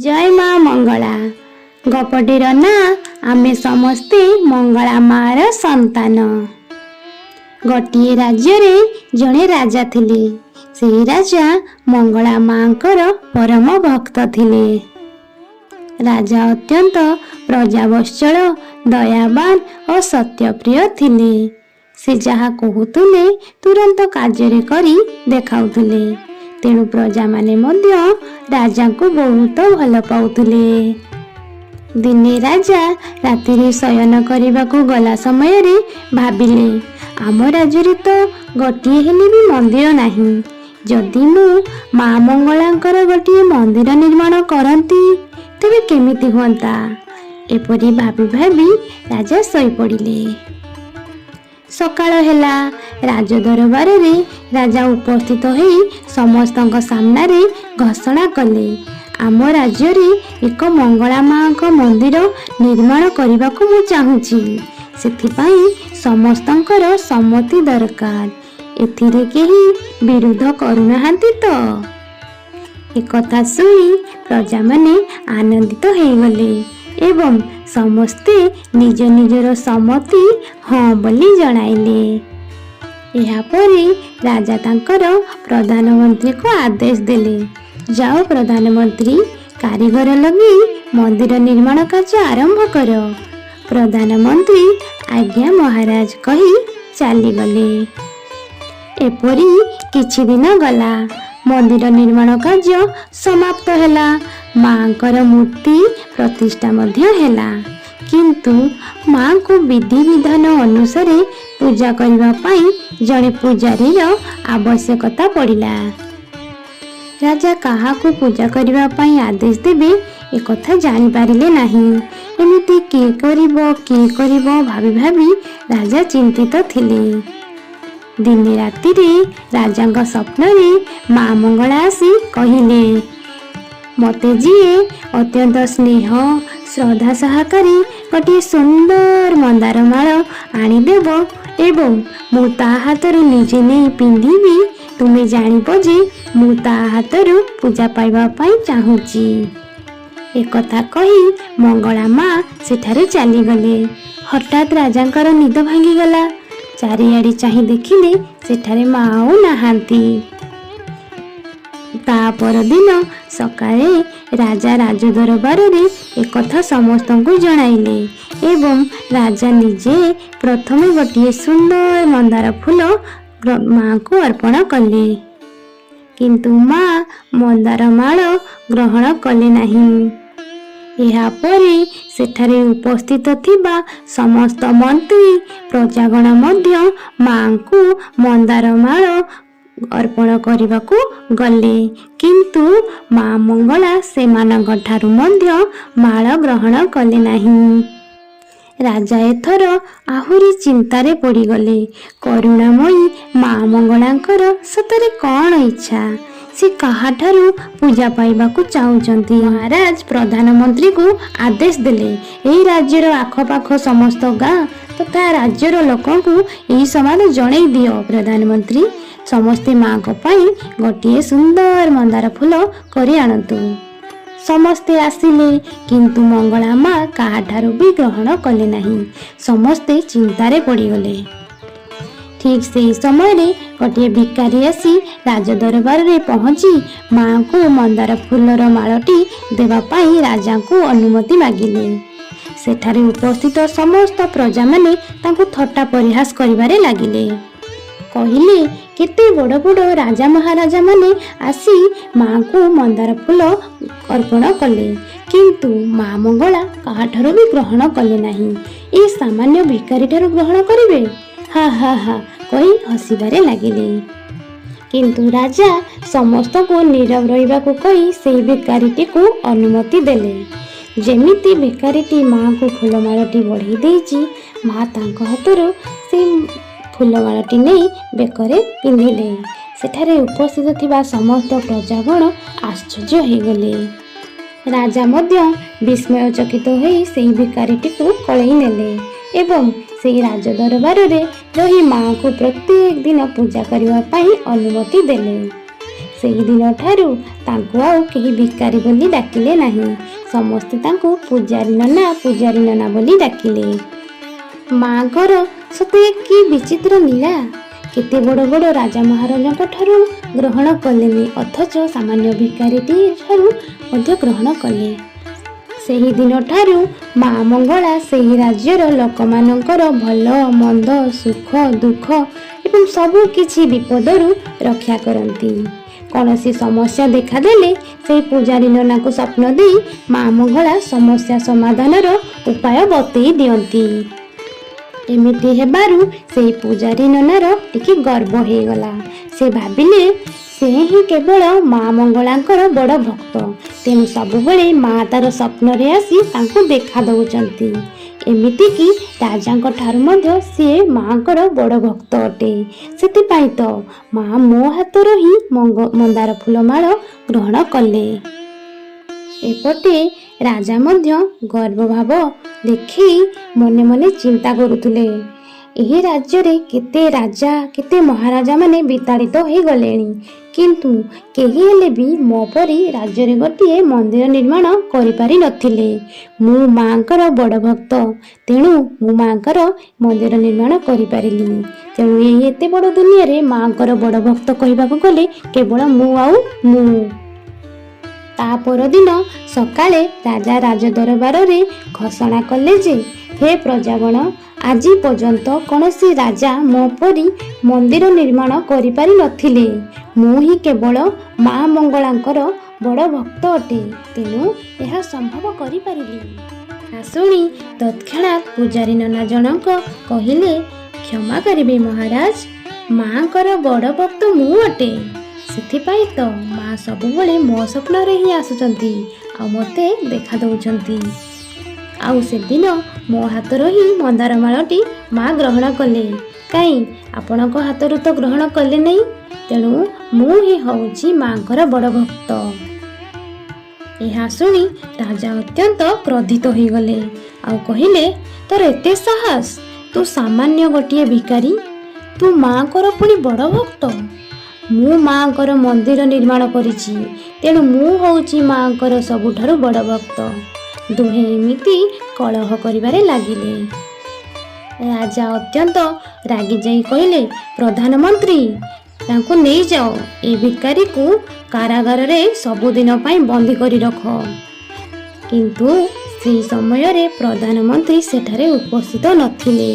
ଜୟ ମା ମଙ୍ଗଳା। ଗପଟିର ନାଁ ଆମେ ସମସ୍ତେ ମଙ୍ଗଳା ମାର ସନ୍ତାନ। ଗୋଟିଏ ରାଜ୍ୟରେ ଜଣେ ରାଜା ଥିଲେ। ସେହି ରାଜା ମଙ୍ଗଳା ମାଙ୍କର ପରମ ଭକ୍ତ ଥିଲେ। ରାଜା ଅତ୍ୟନ୍ତ ପ୍ରଜାବତ୍ସଳ, ଦୟାବାନ ଓ ସତ୍ୟପ୍ରିୟ ଥିଲେ। ସେ ଯାହା କହୁଥିଲେ, ତୁରନ୍ତ କାର୍ଯ୍ୟରେ କରି ଦେଖାଉଥିଲେ। ତେଣୁ ପ୍ରଜାମାନେ ମଧ୍ୟ ରାଜାଙ୍କୁ ବହୁତ ଭଲ ପାଉଥିଲେ। ଦିନେ ରାଜା ରାତିରେ ଶୟନ କରିବାକୁ ଗଲା ସମୟରେ ଭାବିଲେ, ଆମ ରାଜ୍ୟରେ ତ ଗୋଟିଏ ହେଲେ ବି ମନ୍ଦିର ନାହିଁ। ଯଦି ମୁଁ ମା ମଙ୍ଗଳାଙ୍କର ଗୋଟିଏ ମନ୍ଦିର ନିର୍ମାଣ କରନ୍ତି, ତେବେ କେମିତି ହୁଅନ୍ତା? ଏପରି ଭାବି ଭାବି ରାଜା ଶୋଇପଡ଼ିଲେ। ସକାଳ ହେଲା। ରାଜ ଦରବାରରେ ରାଜା ଉପସ୍ଥିତ ହେଇ ସମସ୍ତଙ୍କ ସାମ୍ନାରେ ଘୋଷଣା କଲେ, ଆମ ରାଜ୍ୟରେ ଏକ ମଙ୍ଗଳା ମାଙ୍କ ମନ୍ଦିର ନିର୍ମାଣ କରିବାକୁ ମୁଁ ଚାହୁଁଛି। ସେଥିପାଇଁ ସମସ୍ତଙ୍କର ସମ୍ମତି ଦରକାର। ଏଥିରେ କେହି ବିରୋଧ କରୁନାହାନ୍ତି ତ? ଏକଥା ଶୁଣି ପ୍ରଜାମାନେ ଆନନ୍ଦିତ ହେଇଗଲେ ଏବଂ ସମସ୍ତେ ନିଜ ନିଜର ସମ୍ମତି ହଁ ବୋଲି ଜଣାଇଲେ। ଏହାପରେ ରାଜା ତାଙ୍କର ପ୍ରଧାନମନ୍ତ୍ରୀକୁ ଆଦେଶ ଦେଲେ, ଯାଅ ପ୍ରଧାନମନ୍ତ୍ରୀ, କାରିଗର ଲଗେଇ ମନ୍ଦିର ନିର୍ମାଣ କାର୍ଯ୍ୟ ଆରମ୍ଭ କର। ପ୍ରଧାନମନ୍ତ୍ରୀ ଆଜ୍ଞା ମହାରାଜ କହି ଚାଲିଗଲେ। ଏପରି କିଛି ଦିନ ଗଲା। ମନ୍ଦିର ନିର୍ମାଣ କାର୍ଯ୍ୟ ସମାପ୍ତ ହେଲା। ମାଙ୍କର ମୂର୍ତ୍ତି ପ୍ରତିଷ୍ଠା ମଧ୍ୟ ହେଲା। କିନ୍ତୁ ମାଙ୍କୁ ବିଧିବିଧାନ ଅନୁସାରେ ପୂଜା କରିବା ପାଇଁ ଜଣେ ପୂଜାରୀର ଆବଶ୍ୟକତା ପଡ଼ିଲା। ରାଜା କାହାକୁ ପୂଜା କରିବା ପାଇଁ ଆଦେଶ ଦେବେ, ଏକଥା ଜାଣିପାରିଲେ ନାହିଁ। ଏମିତି କିଏ କରିବ, କିଏ କରିବ ଭାବି ଭାବି ରାଜା ଚିନ୍ତିତ ଥିଲେ। ଦିନେ ରାତିରେ ରାଜାଙ୍କ ସ୍ୱପ୍ନରେ ମା ମଙ୍ଗଳା ଆସି କହିଲେ, ମୋତେ ଯିଏ ଅତ୍ୟନ୍ତ ସ୍ନେହ ଶ୍ରଦ୍ଧା ସହକାରେ ଗୋଟିଏ ସୁନ୍ଦର ମନ୍ଦାର ମାଳ ଆଣିଦେବ ଏବଂ ମୁଁ ତା ହାତରୁ ନିଜେ ନେଇ ପିନ୍ଧିବି, ତୁମେ ଜାଣିବ ଯେ ମୁଁ ତା ହାତରୁ ପୂଜା ପାଇବା ପାଇଁ ଚାହୁଁଛି। ଏକଥା କହି ମଙ୍ଗଳା ମା ସେଠାରୁ ଚାଲିଗଲେ। ହଠାତ୍ ରାଜାଙ୍କର ନିଦ ଭାଙ୍ଗିଗଲା। ଚାରିଆଡ଼େ ଚାହିଁ ଦେଖିଲେ, ସେଠାରେ ମା ଆଉ ନାହାନ୍ତି। ତା ପରଦିନ ସକାଳେ ରାଜା ରାଜ ଦରବାରରେ ଏକଥା ସମସ୍ତଙ୍କୁ ଜଣାଇଲେ ଏବଂ ରାଜା ନିଜେ ପ୍ରଥମେ ଗୋଟିଏ ସୁନ୍ଦର ମନ୍ଦାର ଫୁଲ ମାଙ୍କୁ ଅର୍ପଣ କଲେ। କିନ୍ତୁ ମା ମନ୍ଦାର ମାଳ ଗ୍ରହଣ କଲେ ନାହିଁ। ଏହାପରେ ସେଠାରେ ଉପସ୍ଥିତ ଥିବା ସମସ୍ତ ମନ୍ତ୍ରୀ, ପ୍ରଜାଗଣ ମଧ୍ୟ ମାଙ୍କୁ ମନ୍ଦାର ମାଳ ଅର୍ପଣ କରିବାକୁ ଗଲେ। କିନ୍ତୁ ମା ମଙ୍ଗଳା ସେମାନଙ୍କ ଠାରୁ ମଧ୍ୟ ମାଳ ଗ୍ରହଣ କଲେ ନାହିଁ। ରାଜା ଏଥର ଆହୁରି ଚିନ୍ତାରେ ପଡ଼ିଗଲେ। କରୁଣାମୟୀ ମା ମଙ୍ଗଳାଙ୍କର ସତରେ କ'ଣ ଇଚ୍ଛା? ସେ କାହାଠାରୁ ପୂଜା ପାଇବାକୁ ଚାହୁଁଛନ୍ତି? ମହାରାଜ ପ୍ରଧାନମନ୍ତ୍ରୀକୁ ଆଦେଶ ଦେଲେ, ଏହି ରାଜ୍ୟର ଆଖପାଖ ସମସ୍ତ ଗାଁ ତଥା ରାଜ୍ୟର ଲୋକଙ୍କୁ ଏହି ସମ୍ବାଦ ଜଣେଇ ଦିଅ। ପ୍ରଧାନମନ୍ତ୍ରୀ, ସମସ୍ତେ ମାଙ୍କ ପାଇଁ ଗୋଟିଏ ସୁନ୍ଦର ମନ୍ଦାର ଫୁଲ କରି ଆଣନ୍ତୁ। ସମସ୍ତେ ଆସିଲେ, କିନ୍ତୁ ମଙ୍ଗଳା ମା କାହାଠାରୁ ବି ଗ୍ରହଣ କଲେ ନାହିଁ। ସମସ୍ତେ ଚିନ୍ତାରେ ପଡ଼ିଗଲେ। ଠିକ୍ ସେହି ସମୟରେ ଗୋଟିଏ ଭିକାରୀ ଆସି ରାଜ ଦରବାରରେ ପହଞ୍ଚି ମାଙ୍କୁ ମନ୍ଦାର ଫୁଲର ମାଳଟି ଦେବା ପାଇଁ ରାଜାଙ୍କୁ ଅନୁମତି ମାଗିଲେ। ସେଠାରେ ଉପସ୍ଥିତ ସମସ୍ତ ପ୍ରଜାମାନେ ତାଙ୍କୁ ଥଟ୍ଟା ପରିହାସ କରିବାରେ ଲାଗିଲେ। କହିଲେ, କେତେ ବଡ଼ ବଡ଼ ରାଜା ମହାରାଜାମାନେ ଆସି ମାଙ୍କୁ ମନ୍ଦାର ଫୁଲ ଅର୍ପଣ କଲେ, କିନ୍ତୁ ମା ମଙ୍ଗଳା କାହାଠାରୁ ବି ଗ୍ରହଣ କଲେ ନାହିଁ। ଏ ସାମାନ୍ୟ ଭିକାରୀଠାରୁ ଗ୍ରହଣ କରିବେ? ହା ହା ହା କହି ହସିବାରେ ଲାଗିଲେ। କିନ୍ତୁ ରାଜା ସମସ୍ତଙ୍କୁ ନୀରବ ରହିବାକୁ କହି ସେହି ଭିକାରୀଟିକୁ ଅନୁମତି ଦେଲେ। ଯେମିତି ଭିକାରୀଟି ମାଙ୍କୁ ଫୁଲମାଳଟି ବଢ଼େଇ ଦେଇଛି, ମା ତାଙ୍କ ହାତରୁ ସେଇ ଫୁଲମାଳଟି ନେଇ ବେକରେ ପିନ୍ଧିଲେ। ସେଠାରେ ଉପସ୍ଥିତ ଥିବା ସମସ୍ତ ପ୍ରଜାଗଣ ଆଶ୍ଚର୍ଯ୍ୟ ହୋଇଗଲେ। ରାଜା ମଧ୍ୟ ବିସ୍ମୟ ଚକିତ ହୋଇ ସେହି ଭିକାରୀଟିକୁ କୋଳେଇ ନେଲେ ଏବଂ ସେହି ରାଜ ଦରବାରରେ ରହି ମାଙ୍କୁ ପ୍ରତ୍ୟେକ ଦିନ ପୂଜା କରିବା ପାଇଁ ଅନୁମତି ଦେଲେ। ସେହିଦିନଠାରୁ ତାଙ୍କୁ ଆଉ କେହି ଭିକାରୀ ବୋଲି ଡାକିଲେ ନାହିଁ। ସମସ୍ତେ ତାଙ୍କୁ ପୂଜାରୀ ନନା, ପୂଜାରୀ ନନା ବୋଲି ଡାକିଲେ। ମାଙ୍କର ସତେ କି ବିଚିତ୍ର ଲୀଳା! କେତେ ବଡ଼ ବଡ଼ ରାଜା ମହାରାଜାଙ୍କ ଠାରୁ ଗ୍ରହଣ କଲେନି, ଅଥଚ ସାମାନ୍ୟ ଭିକାରୀଟି ଠାରୁ ମଧ୍ୟ ଗ୍ରହଣ କଲେ। ସେହିଦିନଠାରୁ ମା ମଙ୍ଗଳା ସେହି ରାଜ୍ୟର ଲୋକମାନଙ୍କର ଭଲ ମନ୍ଦ, ସୁଖ ଦୁଃଖ ଏବଂ ସବୁ କିଛି ବିପଦରୁ ରକ୍ଷା କରନ୍ତି। କୌଣସି ସମସ୍ୟା ଦେଖାଦେଲେ ସେହି ପୂଜାରୀ ନନାକୁ ସ୍ୱପ୍ନ ଦେଇ ମା ମଙ୍ଗଳା ସମସ୍ୟା ସମାଧାନର ଉପାୟ ବତେଇ ଦିଅନ୍ତି। ଏମିତି ହେବାରୁ ସେଇ ପୂଜାରୀ ନନାର ଟିକେ ଗର୍ବ ହେଇଗଲା। ସେ ଭାବିଲେ ସେ ହିଁ କେବଳ ମା ମଙ୍ଗଳାଙ୍କର ବଡ଼ ଭକ୍ତ, ତେଣୁ ସବୁବେଳେ ମା ତାର ସ୍ୱପ୍ନରେ ଆସି ତାଙ୍କୁ ଦେଖା ଦେଉଛନ୍ତି। ଏମିତିକି ରାଜାଙ୍କ ଠାରୁ ମଧ୍ୟ ସିଏ ମାଙ୍କର ବଡ଼ ଭକ୍ତ ଅଟେ। ସେଥିପାଇଁ ତ ମା ମୋ ହାତରୁ ହିଁ ମନ୍ଦାର ଫୁଲମାଳ ଗ୍ରହଣ କଲେ। ଏପଟେ ରାଜା ମଧ୍ୟ ଗର୍ବଭାବ ଦେଖେଇ ମନେ ମନେ ଚିନ୍ତା କରୁଥିଲେ, ଏହି ରାଜ୍ୟରେ କେତେ ରାଜା, କେତେ ମହାରାଜାମାନେ ବିତାଡ଼ିତ ହୋଇଗଲେଣି, କିନ୍ତୁ କେହି ହେଲେ ବି ମୋ ପରି ରାଜ୍ୟରେ ଗୋଟିଏ ମନ୍ଦିର ନିର୍ମାଣ କରିପାରି ନଥିଲେ। ମୁଁ ମାଙ୍କର ବଡ଼ ଭକ୍ତ, ତେଣୁ ମୁଁ ମାଙ୍କର ମନ୍ଦିର ନିର୍ମାଣ କରିପାରିଲି। ତେଣୁ ଏହି ଏତେ ବଡ଼ ଦୁନିଆରେ ମାଙ୍କର ବଡ଼ ଭକ୍ତ କହିବାକୁ ଗଲେ କେବଳ ମୁଁ ଆଉ ମୁଁ। ତା ପରଦିନ ସକାଳେ ରାଜା ରାଜ ଦରବାରରେ ଘୋଷଣା କଲେ ଯେ, ହେ ପ୍ରଜାଗଣ, ଆଜି ପର୍ଯ୍ୟନ୍ତ କୌଣସି ରାଜା ମୋ ପରି ମନ୍ଦିର ନିର୍ମାଣ କରିପାରି ନଥିଲେ। ମୁଁ ହିଁ କେବଳ ମା ମଙ୍ଗଳାଙ୍କର ବଡ଼ ଭକ୍ତ ଅଟେ, ତେଣୁ ଏହା ସମ୍ଭବ କରିପାରିଲି। ଏହା ଶୁଣି ତତ୍କ୍ଷଣାତ୍ ପୂଜାରୀ ନନା ଜଣକ କହିଲେ, କ୍ଷମା କରିବେ ମହାରାଜ, ମାଙ୍କର ବଡ଼ ଭକ୍ତ ମୁଁ ଅଟେ। ସେଥିପାଇଁ ତ ମା ସବୁବେଳେ ମୋ ସ୍ୱପ୍ନରେ ହିଁ ଆସୁଛନ୍ତି ଆଉ ମୋତେ ଦେଖା ଦେଉଛନ୍ତି। ଆଉ ସେଦିନ ମୋ ହାତରୁ ହିଁ ମନ୍ଦାର ମାଳଟି ମା ଗ୍ରହଣ କଲେ। କାହିଁ, ଆପଣଙ୍କ ହାତରୁ ତ ଗ୍ରହଣ କଲେ ନାହିଁ। ତେଣୁ ମୁଁ ହିଁ ହେଉଛି ମାଙ୍କର ବଡ଼ ଭକ୍ତ। ଏହା ଶୁଣି ରାଜା ଅତ୍ୟନ୍ତ କ୍ରୋଧିତ ହୋଇଗଲେ ଆଉ କହିଲେ, ତୋର ଏତେ ସାହସ! ତୁ ସାମାନ୍ୟ ଗୋଟିଏ ଭିକାରୀ, ତୁ ମାଙ୍କର ପୁଣି ବଡ଼ ଭକ୍ତ? ମୁଁ ମାଙ୍କର ମନ୍ଦିର ନିର୍ମାଣ କରିଛି, ତେଣୁ ମୁଁ ହେଉଛି ମାଙ୍କର ସବୁଠାରୁ ବଡ଼ ଭକ୍ତ। ଦୁହେଁ ଏମିତି କଳହ କରିବାରେ ଲାଗିଲେ। ରାଜା ଅତ୍ୟନ୍ତ ରାଗିଯାଇ କହିଲେ, ପ୍ରଧାନମନ୍ତ୍ରୀ, ତାଙ୍କୁ ନେଇଯାଅ, ଏ ଭିକାରୀକୁ କାରାଗାରରେ ସବୁଦିନ ପାଇଁ ବନ୍ଦୀ କରି ରଖ। କିନ୍ତୁ ସେହି ସମୟରେ ପ୍ରଧାନମନ୍ତ୍ରୀ ସେଠାରେ ଉପସ୍ଥିତ ନଥିଲେ।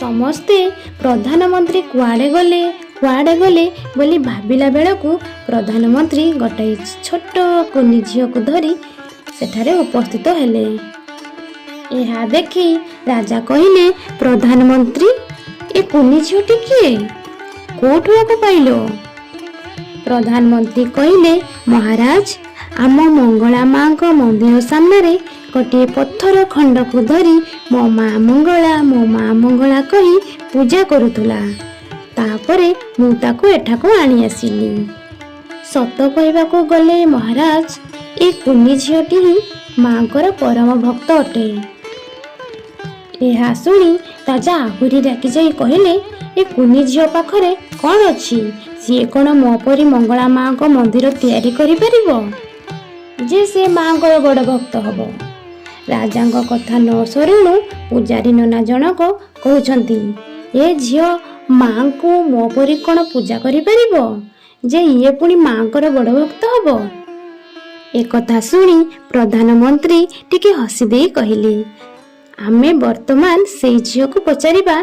ସମସ୍ତେ ପ୍ରଧାନମନ୍ତ୍ରୀ କୁଆଡ଼େ ଗଲେ, କୁଆଡ଼େ ଗଲେ ବୋଲି ଭାବିଲା ବେଳକୁ ପ୍ରଧାନମନ୍ତ୍ରୀ ଗୋଟାଏ ଛୋଟ କୁନି ଝିଅକୁ ଧରି ସେଠାରେ ଉପସ୍ଥିତ ହେଲେ। ଏହା ଦେଖି ରାଜା କହିଲେ, ପ୍ରଧାନମନ୍ତ୍ରୀ, ଏ କୁନି ଝିଅଟି କିଏ? କୋଉଠୁ ୟାକୁ ପାଇଲ? ପ୍ରଧାନମନ୍ତ୍ରୀ କହିଲେ, ମହାରାଜ, ଆମ ମଙ୍ଗଳା ମାଙ୍କ ମନ୍ଦିର ସାମ୍ନାରେ ଗୋଟିଏ ପଥର ଖଣ୍ଡକୁ ଧରି ମୋ ମା ମଙ୍ଗଳା, ମୋ ମା ମଙ୍ଗଳା କହି ପୂଜା କରୁଥିଲା। ତାପରେ ମୁଁ ତାକୁ ଏଠାକୁ ଆଣି ଆସିଲି। ସତ କହିବାକୁ ଗଲେ ମହାରାଜ, ଏ କୁନି ଝିଅଟି ହିଁ ମାଙ୍କର ପରମ ଭକ୍ତ ଅଟେ। ଏହା ଶୁଣି ରାଜା ଆହୁରି ରାଗିଯାଇ କହିଲେ, ଏ କୁନି ଝିଅ ପାଖରେ କ'ଣ ଅଛି? ସିଏ କ'ଣ ମୋ ପରି ମଙ୍ଗଳା ମାଙ୍କ ମନ୍ଦିର ତିଆରି କରିପାରିବ ଯେ ସେ ମାଙ୍କର ବଡ଼ ଭକ୍ତ ହବ? ରାଜାଙ୍କ କଥା ନ ସରୁଣୁ ପୂଜାରୀ ନନା ଜଣକ କହୁଛନ୍ତି, ଏ ଝିଅ ମାଙ୍କୁ ମୋ ପରି କ'ଣ ପୂଜା କରିପାରିବ ଯେ ଇଏ ପୁଣି ମାଙ୍କର ବଡ଼ ଭକ୍ତ ହବ? ଏକଥା ଶୁଣି ପ୍ରଧାନମନ୍ତ୍ରୀ ଟିକେ ହସିଦେଇ କହିଲେ, ଆମେ ବର୍ତ୍ତମାନ ସେଇ ଝିଅକୁ ପଚାରିବା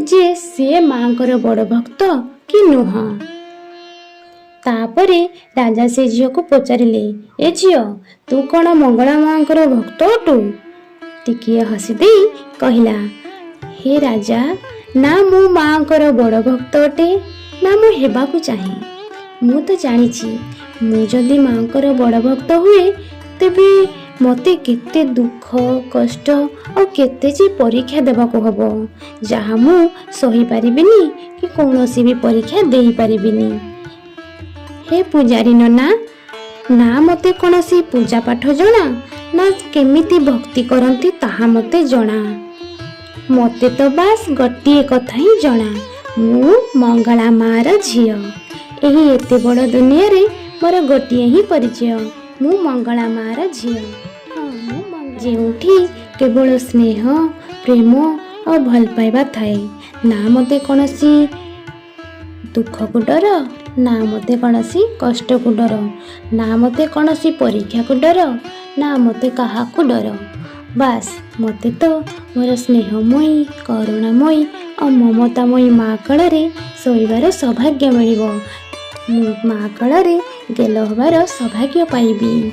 ଯେ ସିଏ ମାଙ୍କର ବଡ଼ ଭକ୍ତ କି ନୁହଁ। ତାପରେ ରାଜା ସେ ଝିଅକୁ ପଚାରିଲେ, ଏ ଝିଅ, ତୁ କ'ଣ ମଙ୍ଗଳା ମାଙ୍କର ଭକ୍ତ ଅଟୁ? ଟିକିଏ ହସିଦେଇ କହିଲା, ହେ ରାଜା, ନା ମୁଁ ମାଙ୍କର ବଡ଼ ଭକ୍ତ ଅଟେ, ନା ମୁଁ ହେବାକୁ ଚାହେଁ। ମୁଁ ତ ଜାଣିଛି, ମୁଁ ଯଦି ମାଙ୍କର ବଡ଼ ଭକ୍ତ ହୁଏ, ତେବେ ମୋତେ କେତେ ଦୁଃଖ କଷ୍ଟ ଆଉ କେତେ ଯେ ପରୀକ୍ଷା ଦେବାକୁ ହବ, ଯାହା ମୁଁ ସହିପାରିବିନି କି କୌଣସି ବି ପରୀକ୍ଷା ଦେଇପାରିବିନି। ହେ ପୂଜାରୀ ନନା, ନା ମୋତେ କୌଣସି ପୂଜା ପାଠ ଜଣା, ନା କେମିତି ଭକ୍ତି କରନ୍ତି ତାହା ମୋତେ ଜଣା। ମୋତେ ତ ବାସ୍ ଗୋଟିଏ କଥା ହିଁ ଜଣା, ମୁଁ ମଙ୍ଗଳା ମାର ଝିଅ। ଏହି ଏତେ ବଡ଼ ଦୁନିଆରେ ମୋର ଗୋଟିଏ ହିଁ ପରିଚୟ, ମୁଁ ମଙ୍ଗଳା ମାଆର ଝିଅ। ହଁ, ମୁଁ ଯେଉଁଠି କେବଳ ସ୍ନେହ, ପ୍ରେମ ଆଉ ଭଲ ପାଇବା ଥାଏ। ନା ମୋତେ କୌଣସି ଦୁଃଖକୁ ଡର, ନା ମୋତେ କୌଣସି କଷ୍ଟକୁ ଡର, ନା ମୋତେ କୌଣସି ପରୀକ୍ଷାକୁ ଡର, ନା ମୋତେ କାହାକୁ ଡର। ବାସ୍, ମୋତେ ତ ମୋର ସ୍ନେହମୟୀ, କରୁଣାମୟୀ ଆଉ ମମତାମୟୀ ମା କୋଳରେ ଶୋଇବାର ସୌଭାଗ୍ୟ ମିଳିବ। ମୁଁ ମା କୋଳରେ ଗେଲ ହେବାର ସୌଭାଗ୍ୟ ପାଇବି।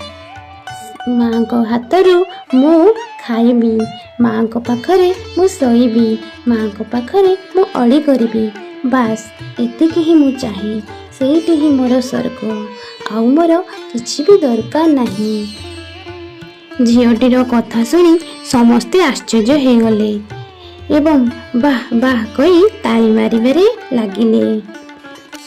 ମାଙ୍କ ହାତରୁ ମୁଁ ଖାଇବି, ମାଙ୍କ ପାଖରେ ମୁଁ ଶୋଇବି, ମାଙ୍କ ପାଖରେ ମୁଁ ଅଳି କରିବି। ବାସ୍, ଏତିକି ହିଁ ମୁଁ ଚାହେଁ। ସେଇଠି ହିଁ ମୋର ସ୍ୱର୍ଗ, ଆଉ ମୋର କିଛି ବି ଦରକାର ନାହିଁ। ଝିଅଟିର କଥା ଶୁଣି ସମସ୍ତେ ଆଶ୍ଚର୍ଯ୍ୟ ହେଇଗଲେ ଏବଂ ବାଃ ବାଃ କହି ତାଳି ମାରିବାରେ ଲାଗିଲେ।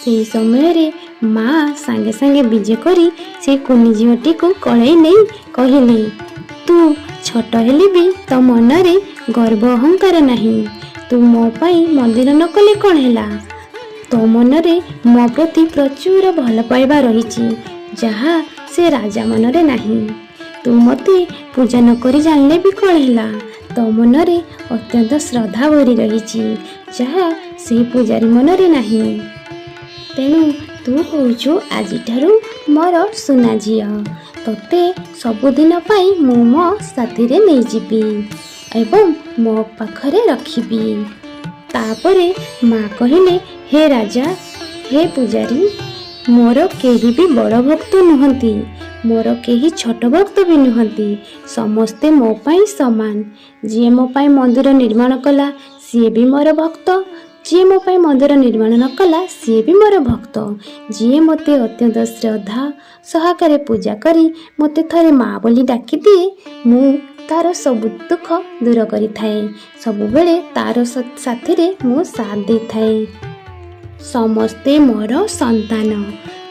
ସେହି ସମୟରେ ମା ସାଙ୍ଗେ ସାଙ୍ଗେ ବିଜେ କରି ସେ କୁନି ଝିଅଟିକୁ କୋଳେଇ ନେଇ କହିଲେ, "ତୁ ଛୋଟ ହେଲେ ବି ତୋ ମନରେ ଗର୍ବ ଅହଙ୍କାର ନାହିଁ। ତୁ ମୋ ପାଇଁ ମନ୍ଦିର ନ କଲେ କ'ଣ ହେଲା, ତୋ ମନରେ ମୋ ପ୍ରତି ପ୍ରଚୁର ଭଲ ପାଇବା ରହିଛି, ଯାହା ସେ ରାଜା ମନରେ ନାହିଁ। ତୁ ମୋତେ ପୂଜା ନ କରି ଜାଣିଲେ ବି କ'ଣ ହେଲା, ତୋ ମନରେ ଅତ୍ୟନ୍ତ ଶ୍ରଦ୍ଧା ଭରି ରହିଛି, ଯାହା ସେଇ ପୂଜାରୀ ମନରେ ନାହିଁ। ତେଣୁ ତୁ ହେଉଛୁ ଆଜିଠାରୁ ମୋର ସୁନା ଝିଅ। ତୋତେ ସବୁଦିନ ପାଇଁ ମୁଁ ମୋ ସାଥିରେ ନେଇଯିବି ଏବଂ ମୋ ପାଖରେ ରଖିବି।" ତାପରେ ମା କହିଲେ, "ହେ ରାଜା, ହେ ପୂଜାରୀ, ମୋର କେହି ବି ବଡ଼ ଭକ୍ତ ନୁହନ୍ତି, ମୋର କେହି ଛୋଟ ଭକ୍ତ ବି ନୁହନ୍ତି। ସମସ୍ତେ ମୋ ପାଇଁ ସମାନ। ଯିଏ ମୋ ପାଇଁ ମନ୍ଦିର ନିର୍ମାଣ କଲା, ସିଏ ବି ମୋର ଭକ୍ତ। ଯିଏ ମୋ ପାଇଁ ମନ୍ଦିର ନିର୍ମାଣ ନ କଲା, ସିଏ ବି ମୋର ଭକ୍ତ। ଯିଏ ମୋତେ ଅତ୍ୟନ୍ତ ଶ୍ରଦ୍ଧା ସହକାରେ ପୂଜା କରି ମୋତେ ଥରେ ମା ବୋଲି ଡାକିଦିଏ, ମୁଁ ତାର ସବୁ ଦୁଃଖ ଦୂର କରିଥାଏ। ସବୁବେଳେ ତାର ସାଥିରେ ମୁଁ ସାଥ ଦେଇଥାଏ। ସମସ୍ତେ ମୋର ସନ୍ତାନ।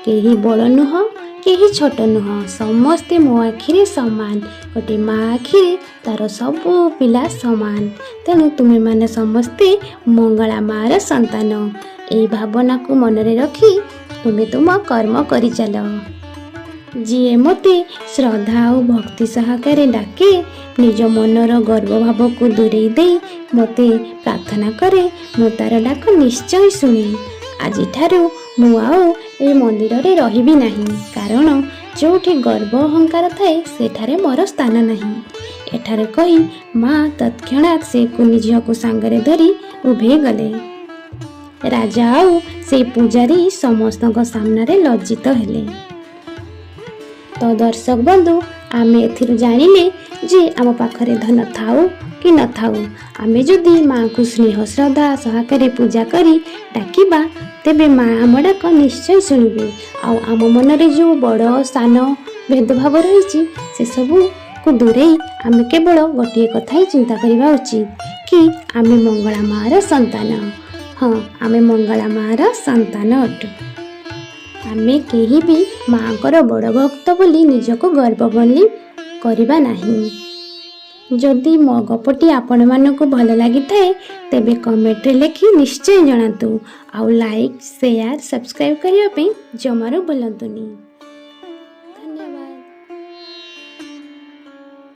କେହି ବଡ଼ ନୁହଁ, କେହି ଛୋଟ ନୁହଁ। ସମସ୍ତେ ମୋ ଆଖିରେ ସମାନ। ଗୋଟେ ମା ଆଖିରେ ତାର ସବୁ ପିଲା ସମାନ। ତେଣୁ ତୁମେମାନେ ସମସ୍ତେ ମଙ୍ଗଳା ମାର ସନ୍ତାନ। ଏଇ ଭାବନାକୁ ମନରେ ରଖି ତୁମେ ତୁମ କର୍ମ କରିଚାଲ। ଯିଏ ମୋତେ ଶ୍ରଦ୍ଧା ଆଉ ଭକ୍ତି ସହକାରେ ଡାକେ, ନିଜ ମନର ଗର୍ବ ଭାବକୁ ଦୂରେଇ ଦେଇ ମୋତେ ପ୍ରାର୍ଥନା କରେ, ମୁଁ ତାର ଡାକ ନିଶ୍ଚୟ ଶୁଣେ। ଆଜିଠାରୁ ମୁଁ ଆଉ ଏ ମନ୍ଦିରରେ ରହିବି ନାହିଁ, କାରଣ ଯେଉଁଠି ଗର୍ବ ଅହଙ୍କାର ଥାଏ, ସେଠାରେ ମୋର ସ୍ଥାନ ନାହିଁ।" ଏଠାରେ କହି ମା ତତ୍କ୍ଷଣାତ୍ ସେ କୁନି ଝିଅକୁ ସାଙ୍ଗରେ ଧରି ଉଭେଇ ଗଲେ। ରାଜା ଆଉ ସେଇ ପୂଜାରୀ ସମସ୍ତଙ୍କ ସାମ୍ନାରେ ଲଜ୍ଜିତ ହେଲେ। ତ ଦର୍ଶକ ବନ୍ଧୁ, ଆମେ ଏଥିରୁ ଜାଣିଲେ ଯେ ଆମ ପାଖରେ ଧନ ଥାଉ କି ନଥାଉ, ଆମେ ଯଦି ମାଆଙ୍କୁ ସ୍ନେହ ଶ୍ରଦ୍ଧା ସହକାରେ ପୂଜା କରି ଡାକିବା, ତେବେ ମା ଆମ ଡାକ ନିଶ୍ଚୟ ଶୁଣିବେ। ଆଉ ଆମ ମନରେ ଯେଉଁ ବଡ଼ ସାନ ଭେଦଭାବ ରହିଛି, ସେସବୁକୁ ଦୂରେଇ ଆମେ କେବଳ ଗୋଟିଏ କଥା ହିଁ ଚିନ୍ତା କରିବା ଉଚିତ କି ଆମେ ମଙ୍ଗଳା ମାଆର ସନ୍ତାନ। ହଁ, ଆମେ ମଙ୍ଗଳା ମାଆର ସନ୍ତାନ ଅଟୁ। ଆମେ କେହି ବି ମାଆଙ୍କର ବଡ଼ ଭକ୍ତ ବୋଲି ନିଜକୁ ଗର୍ବ ବୋଲି କରିବା ନାହିଁ। ଯଦି ମୋ ଗପଟି ଆପଣମାନଙ୍କୁ ଭଲ ଲାଗିଥାଏ, ତେବେ କମେଣ୍ଟରେ ଲେଖି ନିଶ୍ଚୟ ଜଣାନ୍ତୁ। ଆଉ ଲାଇକ୍, ସେୟାର, ସବସ୍କ୍ରାଇବ୍ କରିବା ପାଇଁ ଜମାରୁ ଭୁଲନ୍ତୁନି।